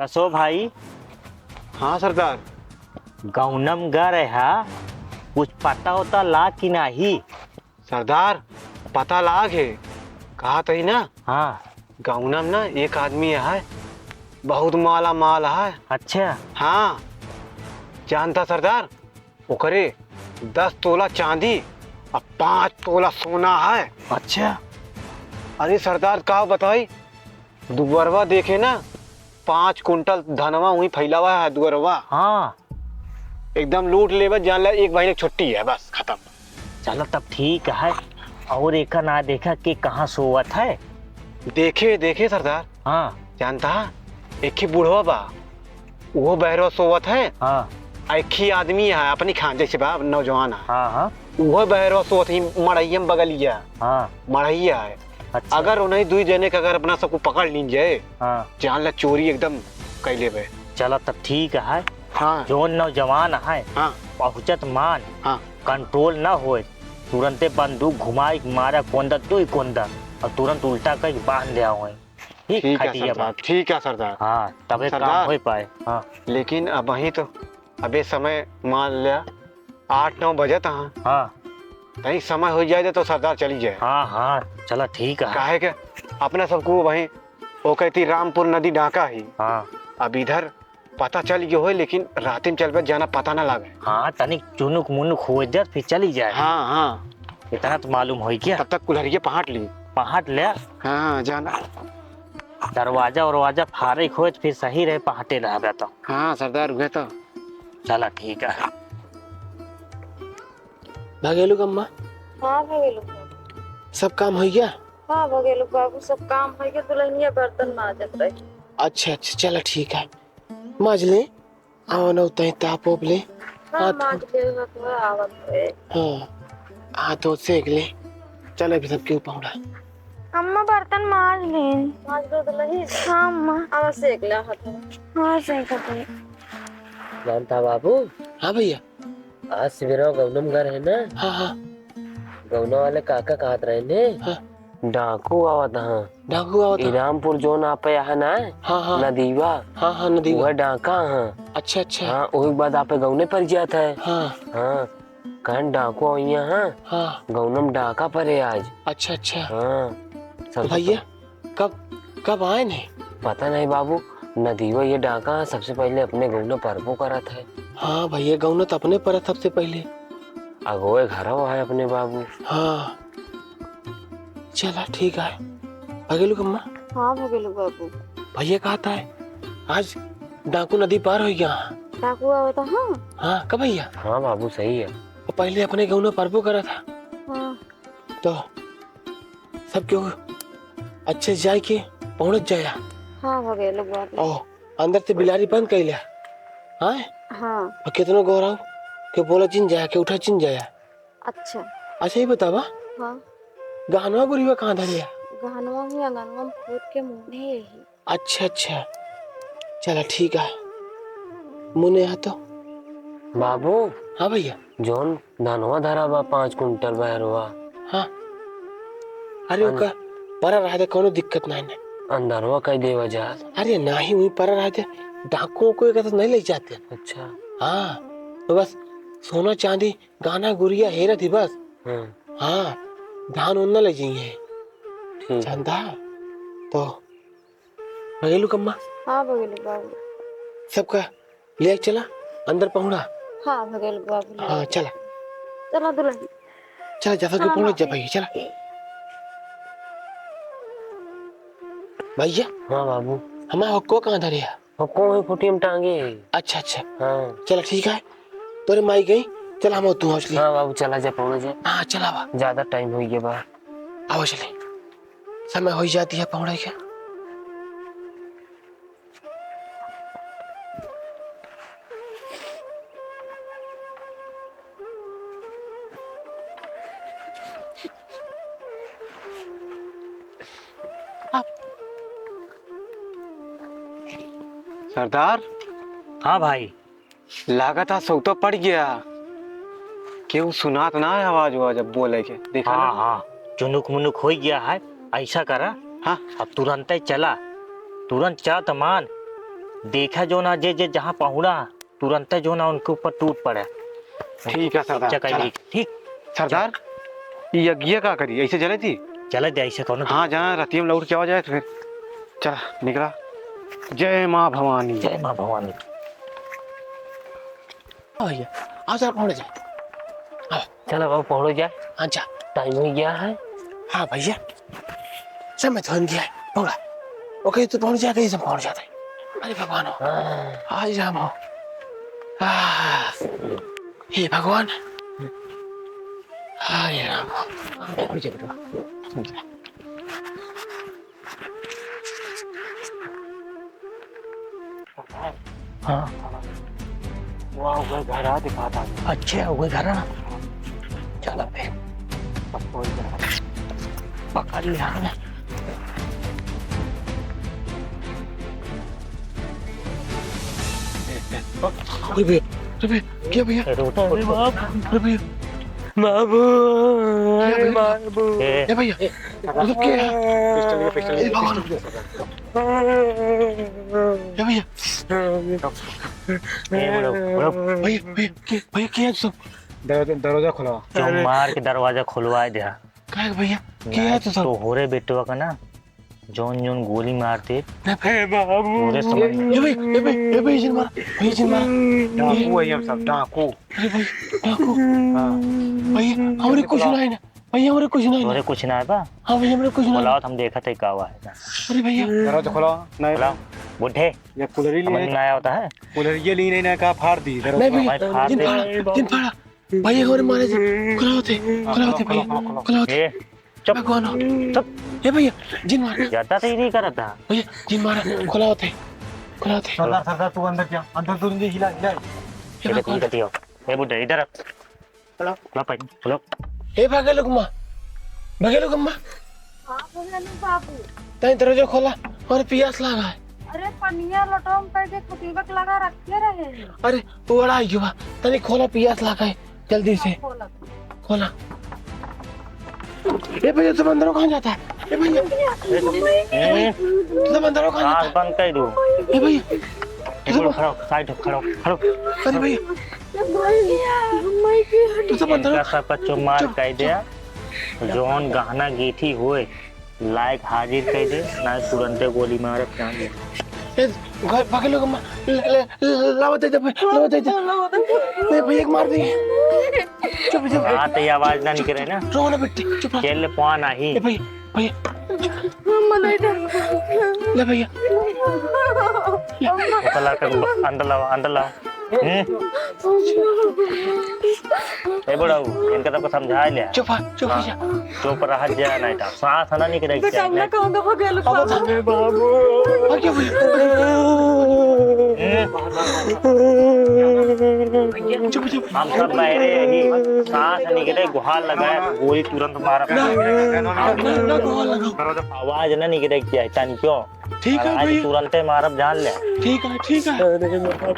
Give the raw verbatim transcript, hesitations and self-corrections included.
असो भाई। हाँ सरदार। गौनम गा रहा, कुछ पता होता ला कि नाही? सरदार, पता लाग है, कहा तही ना। हाँ। गौनम ना एक आदमी है, बहुत माला माल है। अच्छा। हाँ, जानता सरदार, ओकरे दस तोला चांदी और पाँच तोला सोना है। अच्छा। अरे सरदार, का बताई, दुअरवा देखे ना, पाँच कुंटल धनवा वहीं फैलावा है दुअरवा। हाँ। एकदम लूट लेवे, जान ले एक महीने की छुट्टी है, बस खत्म। चलो तब ठीक है। और एका ना देखा कि कहाँ सोवत है? देखे, देखे सरदार। हाँ। जानता है, एक ही बूढ़वा बा, वो बहरवा सोवत है। हाँ। आ एक ही आदमी है अपनी खान जैसे बा, नौजवान है। हाँ, हाँ। वो बहरवा सोवत है मड़ैया में बगलिया। हाँ। मड़ैया है। अच्छा। अगर उन्हीं दुई जने के अगर अपना सबको पकड़ लीन जाए, हाँ। जान ला चोरी एकदम कइ लेबे। चला तब ठीक है। हाँ। जौन नौजवान है, हाँ। पहुँचत मान, हाँ। कंट्रोल न होए, तुरंते बंदूक घुमाई मारा कोंदा, दुई कोंदा, और तुरंत उल्टा कइ बांध दिया होए। ठीक है खटिया सरदार, पर। ठीक है सरदार। हाँ, तबे काम सरदार, होई पाए। हाँ। लेकिन अबहीं तो, अबे समय मान लिया आठ नौ बजत हाँ। हाँ। तनी समय होइ जाए तो सरदार चली जाए। हाँ, हाँ, चला ठीक है। काहे के अपना सबको वहीं ओकैती रामपुर नदी डाका ही। हाँ। अब इधर पता चल गयो होई, लेकिन राती में चलबे जाना पता ना लागे। हाँ, तनिक चुनुक मुनुक होइ जात, फिर चली जाए। हाँ, हाँ। इतना तो मालूम होई क्या? तब तक कुल्हरिये पहाट ली। पहाट ले। हाँ, जाना। दरवाजा उरवाजा फारे खोज, फिर सही रहे, पहाटे रहबे तो। हाँ, सरदार, उहे तो। चला, ठीक है। भगेलू कम्मा? हाँ, भगेलू बाबू। सब काम होइ गया? हाँ, भगेलू बाबू, सब काम होइ गया, दुल्हनिया बर्तन माजत रही। अच्छा, अच्छा, चला, ठीक है। माज ले, आवा ना, उतहीं ताप ओप ले। हाँ, हाथ माज ले, हाथ में आवत है। हाँ, हाथ ओत सेक ले। चल, अभी सबके ऊपर उड़ा। अम्मा, बर्तन माज ले। माज दो दुल्हन। हाँ, अम्मा। आवा, सेक ले हाथ में। हाँ, सेक दे। जानता बाबू? हाँ भैया। आज सवेरे गौनम घर है ना? हाँ, हाँ। गौना वाले काका कहत रहे ने? हाँ। डाकू आवत हाँ। डाकू आवत हाँ। इनामपुर जोन आपे यहाँ ना है? हाँ, हाँ। नदीवा। हाँ, हाँ, नदीवा। वह डाका हाँ। अच्छा, अच्छा। हाँ, वही के बाद आपे गौने पर जात है। हाँ। हाँ, कहन डाकू आइया हाँ। हाँ। गौनम डाका पर है आज। अच्छा, अच्छा। हाँ। तो भैया, कब, कब आए ने? पता नहीं बाबू, नदीवा ये डाका सबसे पहले अपने गौना परबो करत है। हाँ भैया, गौना तो अपने परत सबसे पहले। अगोए घरवा है अपने बाबू। हाँ, चला ठीक है। भगेलू कम्मा? हाँ भगेलू बाबू। भैया कहत है, आज डाकू नदी पार होइ गया। डाकू आवत हाँ? हाँ, का भैया? हाँ बाबू, सही है। वो पहले अपने गौना परबो करत है। हाँ। तो सब केहू अच्छे से जाए के पहुँच जाया। हाँ, हो गए लोग बात। ओ, अंदर से बिलारी बंद कइले। हाँ? हाँ। और कितनो गोराऊ के बोला जिन जाया, के उठा जिन जाया। अच्छा। अच्छा, ये बतावा। हाँ। गहनवा गुरिया कहाँ धरिया? गहनवा ही अंगनवा में खोद के मुने यही। अच्छा, अच्छा। चला, ठीक है। मुने आ तो। बाबू। हाँ भैया। जौन धनवा धरा बा पाँच कुंटल बहरवा। हाँ। अरे अन- ओका परा रह दे, कौनो दिक्कत नहीं ना। अंदरवा कह देवा जा। अरे नहीं, वही परा रह दे। डाकू को एक तो नहीं ले जाते। अच्छा। हाँ, तो बस सोना चांदी, गहना गुरिया हेरा थी बस। हाँ। हाँ, धान उन न ले जाइए। ठीक। चंदा, तो भगेलू कम्मा? हाँ, भगेलू बाबू। सबका ले चला, अंदर पहुँड़ा। हाँ, भगेलू बाबू, ले हाँ, चला। चला दुल्हन। चला, जैसा कि हाँ, पहुँच जा हाँ। भाई, चला। भैया। हाँ बाबू। हमारा हुक्को कहाँ धरे है? हुक्को वहीं खुटी में टांगे है। अच्छा, अच्छा। हाँ। चला, ठीक है। तोरे माई गई, चला हम तू हौसली। हाँ बाबू, चला जा, पहुँच जा। हाँ, चला बा। ज्यादा टाइम हो गया बा। आओ चले। समय हो जाती है पहुँचे के। सरदार। हाँ भाई। लागत है सौतो पड़ गया। केहू सुनात ना है आवाज वाज अब बोले के। देखा हाँ, ना? हाँ, चुनुक मुनुक हो गया है। ऐसा करा, हाँ। अब तुरंत ही चला, तुरंत चला तो मान। देखा जो ना, जे, जे जहाँ पहुड़ा, तुरंत जो ना उनके ऊपर टूट पड़े। ठीक है सरदार, चकाई चला। ठीक। सरदार, ये अगिया का करी? ऐसे जले थी? चले दे, ऐसे कौनो हाँ, जहाँ रतिया में लौट के आ जाए तो फिर। चला, निकला। जय माँ भवानी। जय माँ भवानी। हाँ भैया, आओ सर, पहुँच जाए। आओ। चल अब पहुँच जाए। अच्छा। टाइम हो गया है। हाँ भैया, समय तो हो गया है, पहुँचा। ओके, तू पहुँच जाए, कहीं से पहुँच जाता है। अरे भगवान हो, हाँ। आज राम हो। आह, हे भगवान। हाय राम हो। पहुँच जाए बेटा। हाँ। वाह, वह घर आ दिखाता है। अच्छा, वह घर आ। चला बे। पकड़ लिया। अरे भैया, अरे भैया, क्या भैया? अरे उठ, अरे उठ, उठ। बाप। अरे भैया। बाबू, क्या भैया? बाबू। ए। ए भैया, ए, मतलब क्या है? पिस्टल लिया, पिस्टल ए लिया, भगवान। पिस्टल लिया। ए भैया। ए, बड़ो, बड़ो। भैया, भैया, क्या, भैया, क्या है सब? दरवाजा, दरवाजा खुलवा। जो अरे। मार के दरवाजा खुलवा दे। काहे भैया, क्या है तो सब? तोहरे बेटवा का ना, जौन जौन गोली मारते, नहीं। हे बाबू। पूरे समझ में। ए भाई, ए भाई, ए भाई, जिन मारा, भाई, जिन मारा। डाकू है हम सब, डाकू। अरे भाई, डाकू। हाँ। भाई, हमरे कुछ ना है ना। भाई, हमरे कुछ ना है ना। तोरे कुछ ना है बा? हाँ भाई, हमरे कुछ ना है। बुलाओ, हम देखत है का हुआ है। अरे भैया। दरवाजा खोलो, नहीं। बुलाओ, बुढ़े। ये कुलरी समझ लिए। में ना आया होता है। कुलरिये ली नहीं ना, का फाड़ दी, दरवाजा। नहीं भैया, हमारे फाड़ जिन दे। फाड़ा, जिन फाड़ा। भैया, हमरे मारे जी, खुला होते, खुला होते भैया, खुला होते। ए, चुप। भगवान हो। चुप। ए भैया, जिन मारा। ज्यादा तो ही नहीं करता। भैया, जिन मारा, खुला होते, खुला होते। सरदार, सरदार, तू अंदर जा, अंदर तू नहीं हिला, हिला। ए भगवान। ए बुड्ढे, इधर आ। खुला, खुला पाइप, खुला। ए भागे लोग माँ, भागे लोग अम्मा। हाँ, भगेलू बाबू। तनी दरवाजा खोला, और पियास लागा है। अरे, पनिया लोटवा में करके कुटीबक लगा रखे रहे हैं। अरे, वो बड़ा आई बा, तनी खोला, पियास लागा है, जल्दी से। खोला। खोला। ए भैया, तुम अंदर कहाँ जाता है? ए भैया, ए, ए, तुम अंदर कहाँ जाता है? बंद कर दो। ए भैया, ए, तुम खड़ा हो, साइड हो, खड़ा हो, खड़ा हो। अरे भैया, तू सब अंदर इनका हो। सबका चुप मार चुप, कर दे। चुप। जौन गहना गीठी होए, लायक हाजिर कर दे, ना तुरंते गोली मारब, जान ले। ए, भागे लोग अम्मा, ले, ले, लावा दे दे, लावा दे दे। ए, भैया के मार दे। चुप, चुप। हाँ, तो ये आवाज ना निकले ना। रो ना बेटी, चुप रह। खेल ले, पुआ नाही। ए, भैया, भैया। अम्मा, नहीं डर। ले भैया। ओकर लड़का को अंदर लावा, अंदर लावा। हम्म? ए बुढ़ऊ, इनका सबको समझा ले। चुप, चुप हो जा। हाँ, चुप रह जा, नहीं तो सांस ना निकले। बेटा, हम ना कहूँगा, भगेलू अब बाबू। अरे बाबू। आ, क्या हुआ? हम्म? चुप, चुप। हम सब बहरे यही, सांस निकले, गुहार लगाए, गोली तुरंत मारा। ना, ना, ना, गुहार लगाओ। आवाज ना निकले, क्या है, तन क्यों? ठीक है आज भैया। तुरंते मारब, जान ले। ठीक है, ठीक है। अरे बाप रे।